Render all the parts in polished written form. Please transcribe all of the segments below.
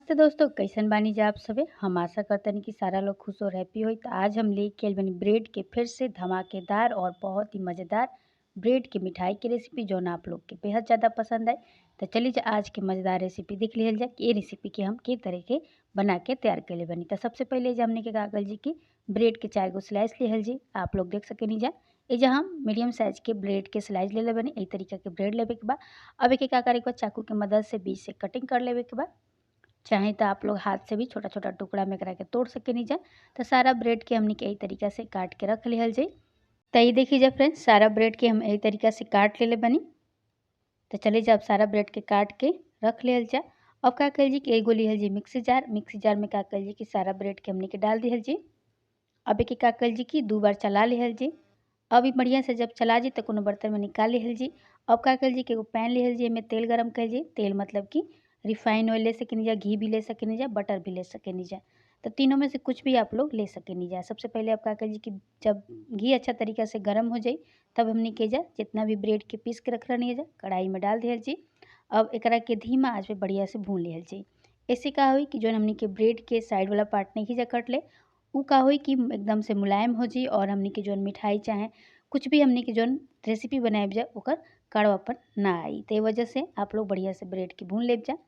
नमस्ते दोस्तों, कैसन बानी जा आप सबे। हम आशा करतनी कि सारा लोग खुश और हैप्पी होई। तो आज हम लेके आइल बानी ब्रेड के फिर से धमाकेदार और बहुत ही मज़ेदार ब्रेड के मिठाई की रेसिपी, जौन आप लोग के बेहद ज़्यादा पसंद आए। तो चलिए जा आज के मज़ेदार रेसिपी देख लिहल जा कि ये रेसिपी के हम के तरह के बना के तैयार कर बनी। तो सबसे पहले हमने के का कल जी की ब्रेड के 4 गो स्लाइस लिहल जी, आप लोग देख सकेनी जा। ए हम मीडियम साइज के ब्रेड के स्लाइस ले ले बनी, एही तरीका के ब्रेड लेवे के बा। अब एक का करे के बाद चाकू के मदद से बीच से कटिंग कर लेवे के बा। चाहे तो आप लोग हाथ से भी छोटा छोटा टुकड़ा में करा के तोड़ सकेनी जा। तो सारा ब्रेड के हमने के यही तरीका से काट के रख लिहल जाई। तो ये देखिए जा फ्रेंड्स, सारा ब्रेड के हम यही तरीका से काट ले बनी। तो चलिए जब सारा ब्रेड के काट के रख लिहल जा। अब का कल जी कि एगो लिहल जी मिक्सी जार, मिक्सी जार में का कल जी कि सारा ब्रेड के हमने के डाल दिहल जी। अब एक का कल जी कि 2 बार चला लिहल जी। अब बढ़िया से जब चला जी तो कोनो बर्तन में निकाल लिहल जी। अब का कल जी कि एगो पैन लिहल जी, एमें तेल गरम कर जी। तेल मतलब कि रिफाइन ऑयल ले सकेनी जा, घी भी ले सकेनी जा, बटर भी ले सकेनी जा। तो तीनों में से कुछ भी आप लोग ले सकेनी जा। सबसे पहले आप का करिए कि जब घी अच्छा तरीका से गर्म हो जाए तब हमने के जा जितना भी ब्रेड के पीस के रख रही जा कढ़ाई में डाल दिहल जी। अब एकरा के धीमा आँच पे बढ़िया से भून लिहल जी। ऐसे का हुई कि जो हमने के ब्रेड के साइड वाला पार्ट नहीं जा कट ले, उ का हुई कि एकदम से मुलायम हो जी और हमने के जो मिठाई चाहे कुछ भी हमने के जो रेसिपी बनाए जा ओकर कड़वापन ना आई। तो वजह से आप लोग बढ़िया से ब्रेड के भून ले जा।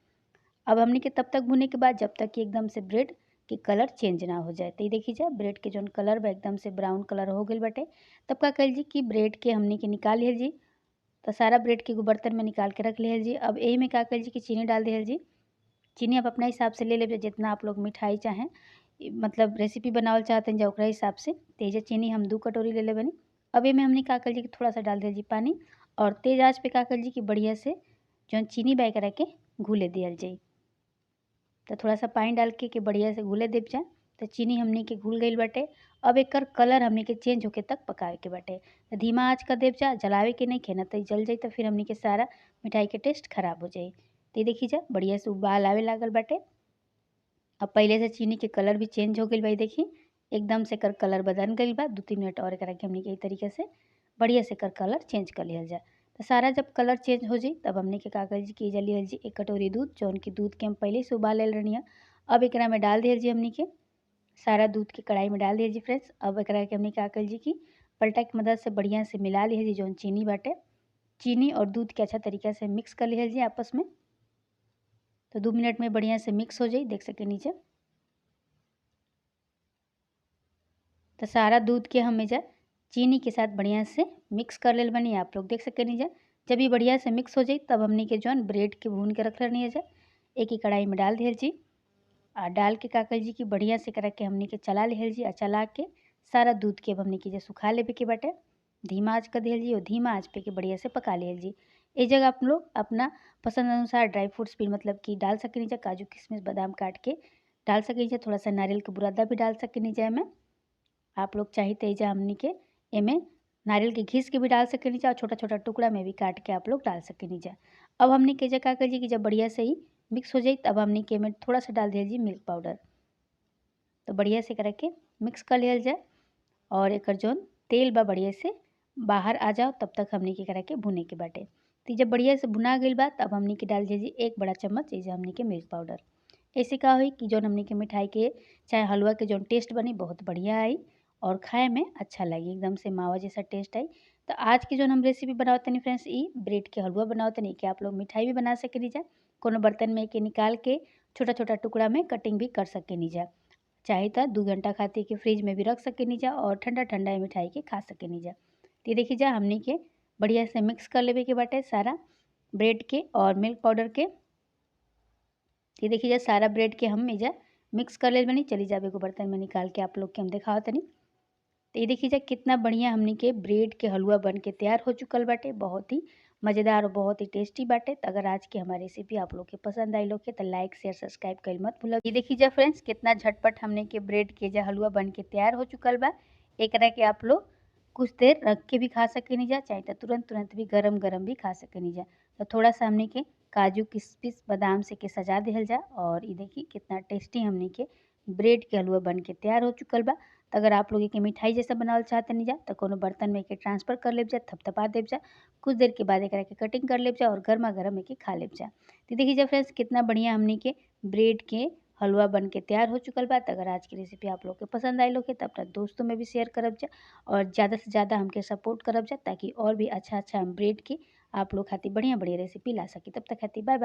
अब हमने के तब तक भुने के बाद जब तक कि एकदम से ब्रेड के कलर चेंज ना हो जाए। तो ये देखी जा ब्रेड के जौन कलर बा एकदम से ब्राउन कलर हो गई बटे। तब का कल जी कि ब्रेड के हमने के निकाल लिहल जी। तो सारा ब्रेड के एगो बर्तन में निकाल के रख लिहल जी। अब यही में का कल जी कि चीनी डाल दिहल जी। चीनी आप अपना हिसाब से ले लेब, जितना आप लोग मिठाई चाहें मतलब रेसिपी बनावल चाहते हैं जा ओकरा हिसाब से। तेज चीनी हम 2 कटोरी ले ले बनी। अब एमे हमने का कल जी कि थोड़ा सा डाल दिहल जी पानी और तेज आँच पे का कल जी कि बढ़िया से जौन चीनी बा एकरा के घुले दिहल जाई। तो थोड़ा सा पानी डाल के बढ़िया से घुले देव जा। तो चीनी हमने के घुल गई बाटे। अब एकर कलर हमने के चेंज होके तक पकावे के बाटे। तो धीमा आँच कर देव जा, जलावे के नहीं खेना तो जल जाई तो फिर हमने के सारा मिठाई के टेस्ट खराब हो जाई। तो ये देखी जा बढ़िया से उबाल आवे लागल बाटे। अब पहले से चीनी के कलर भी चेंज हो गई भाई, देखी एकदम से एकर कलर बदल गई बा। 2-3 मिनट और एकरा के हमने के तरीके से बढ़िया से एकर कलर चेंज कर लिहल जा। तो सारा जब कलर चेंज हो जाई तब हमने के का कल जी कि लिहल जी 1 कटोरी दूध, जौन की दूध के हम पहले से उबाल लेल रहनी है। अब एकरा में डाल दिहल जी हमने के सारा दूध के कढ़ाई में डाल दिहल जी फ्रेंड्स। अब एकरा के हमने का कल जी कि पलटा की मदद से बढ़िया से मिला लिहल जी। जौन चीनी बाटे, चीनी और दूध के अच्छा तरीका से मिक्स कर लिहल जी आपस में। तो 2 मिनट में बढ़िया से मिक्स हो जाई, देख सके नीचे। तो सारा दूध के हम एजा चीनी के साथ बढ़िया से मिक्स कर लेल बनी, आप लोग देख सकेनी जा। जब ये बढ़िया से मिक्स हो जाई तब हमने के जौन ब्रेड के भून के रख लेनी जा एक ही कढ़ाई में डाल दिहल जी। आ डाल के का कल जी कि बढ़िया से करा के हमने के चला लिहल जी। आ चला के सारा दूध के अब हमने के सुखा लेवे के बाटे। धीमा आँच कर दिहल जी और धीमा आँच पे के बढ़िया से पका लिहल जी। इस जगह आप लोग अपना पसंद अनुसार ड्राई फ्रूट्स भी मतलब कि डाल सकेनी जा, काजू किशमिश बादाम काट के डाल सकेनी जा, थोड़ा सा नारियल के बुरादा भी डाल सकेनी जा। एमें आप लोग चाहे तो एजा हमने के एमें नारियल के घिस के भी डाल सकेनी जा और छोटा छोटा टुकड़ा में भी काट के आप लोग डाल सकेनी जा। अब हमने के का कर जी कि जब बढ़िया से ही मिक्स हो जाए तब हमने के में थोड़ा सा डाल दिया जी मिल्क पाउडर। तो बढ़िया से करके मिक्स कर लिया जाए और एक जौन तेल बा बढ़िया से बाहर आ जाओ तब तक हमने के करा के भुने के बाटे। तो जब बढ़िया से भुना गई बा तब हमने के डाल दिया जी 1 बड़ा चम्मच एजा हमने के मिल्क पाउडर। ऐसे का हुई कि जौन हमने के मिठाई के चाहे हलवा के जौन टेस्ट बनी बहुत बढ़िया आई और खाए में अच्छा लगी, एकदम से मावा जैसा टेस्ट आई। तो आज की जो हम रेसिपी बनावतनी फ्रेंड्स, ई ब्रेड के हलवा बनावतनी कि आप लोग मिठाई भी बना सकेनी जा, कोनो बर्तन में के निकाल के छोटा छोटा टुकड़ा में कटिंग भी कर सकेनी जा। चाहे तो 2 घंटा खातिर के फ्रिज में भी रख सकेनी जा और ठंडा ठंडा मिठाई के खा सकेनी जा। तो ये देखिए जा हमने के बढ़िया से मिक्स कर लेवे के बाटे सारा ब्रेड के और मिल्क पाउडर के। ये देखिए जा सारा ब्रेड के हम एजा मिक्स कर ले बनी। चली जाबे को बर्तन में निकाल के आप लोग के हम दिखावतनी। तो ये देखिए जा कितना बढ़िया हमने के ब्रेड के हलवा बन के तैयार हो चुकल बाटे, बहुत ही मज़ेदार और बहुत ही टेस्टी बाटे। तो अगर आज की हमारी रेसिपी आप लोग के पसंद आई लोग के तो लाइक शेयर सब्सक्राइब कर मत भूलो। ये देखिए जा फ्रेंड्स कितना झटपट हमने के ब्रेड के जा हलवा बन के तैयार हो चुकल बा। एकरा के आप लोग कुछ देर रख के भी खा सकेनी जा, चाहे तो तुरंत तुरंत भी गरम गरम भी खा सकेनी जा। तो थोड़ा सा हमने के काजू किशमिश बादाम से के सजा दिहल जा और ये देखिए कितना टेस्टी हमने के ब्रेड के हलवा बन के तैयार हो चुकल बा। तो अगर आप लोग एके मिठाई जैसा बनावल चाहतनी जा तो कोनो बर्तन में एके ट्रांसफ़र कर लेब जा, थपथपा देब जा। कुछ देर के बाद एकरा के कटिंग कर लेब जा और गर्मा गर्म एके खा लेब जा। तो देखिए जा फ्रेंड्स कितना बढ़िया हमनी के ब्रेड के हलवा बन के तैयार हो चुकल बा। तो अगर आज की रेसिपी आप लोग के पसंद आइल होखे तो अपना दोस्तों में भी शेयर करब जा और ज़्यादा से ज़्यादा हमके सपोर्ट करब जा, ताकि और भी अच्छा अच्छा हम ब्रेड के आप लोग खातिर बढ़िया बढ़िया रेसिपी ला सकी। तब तक खातिर बाय बाय।